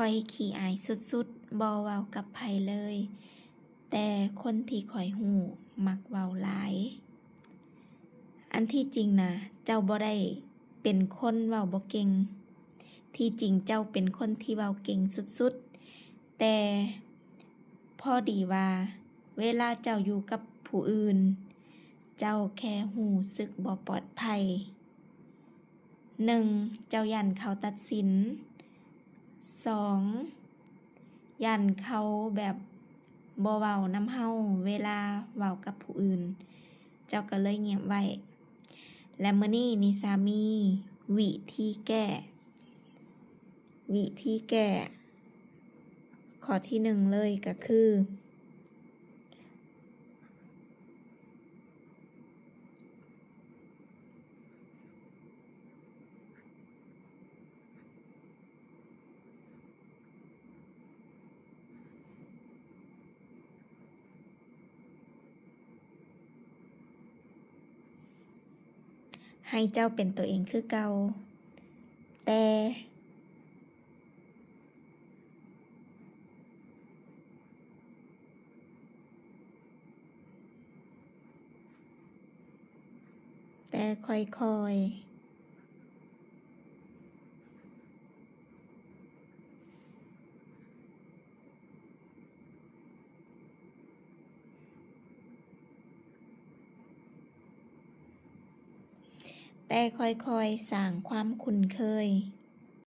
ຂ້ອຍຂີ້ອາຍສຸດໆ ບໍ່ເວົ້າກັບໃຜເລີຍ, ແຕ່ຄົນທີ່ຂ້ອຍຮູ້ມັກເວົ້າຫຼາຍ. ອັນທີ່ຈິງນະ, ເຈົ້າບໍ່ໄດ້ເປັນຄົນເວົ້າບໍ່ເກັ່ງ. ທີ່ຈິງເຈົ້າເປັນຄົນທີ່ເວົ້າເກັ່ງສຸດໆ, ແຕ່ພໍດີວ່າເວລາເຈົ້າຢູ່ກັບຜູ້ອື່ນ, ເຈົ້າແຄ່ຮູ້ສຶກບໍ່ປອດໄພ. ໜຶ່ງ, ເຈົ້າຢ້ານເຂົາຕັດສິນ. ສອງ, ຢ້ານເຂົາແບບບໍ່ເວົ້ານຳເຮົາເວລາເວົ້າກັບຜູ້ອື່ນ, ເຈົ້າກໍເລີຍງຽບໄວ້. ແລະ ມື້ນີ້ນິຊາມີວິທີແກ້, ວິທີແກ້ ຂໍ້ທີໜຶ່ງເລີຍກໍຄື ໃຫ້ເຈົ້າເປັນໂຕເອງຄືເກົ່າ, ແຕ່ ແຕ່ຄ່ອຍໆ ແຕ່ຄ່ອຍໆ ສ້າງຄວາມຄຸ້ນເຄີຍ.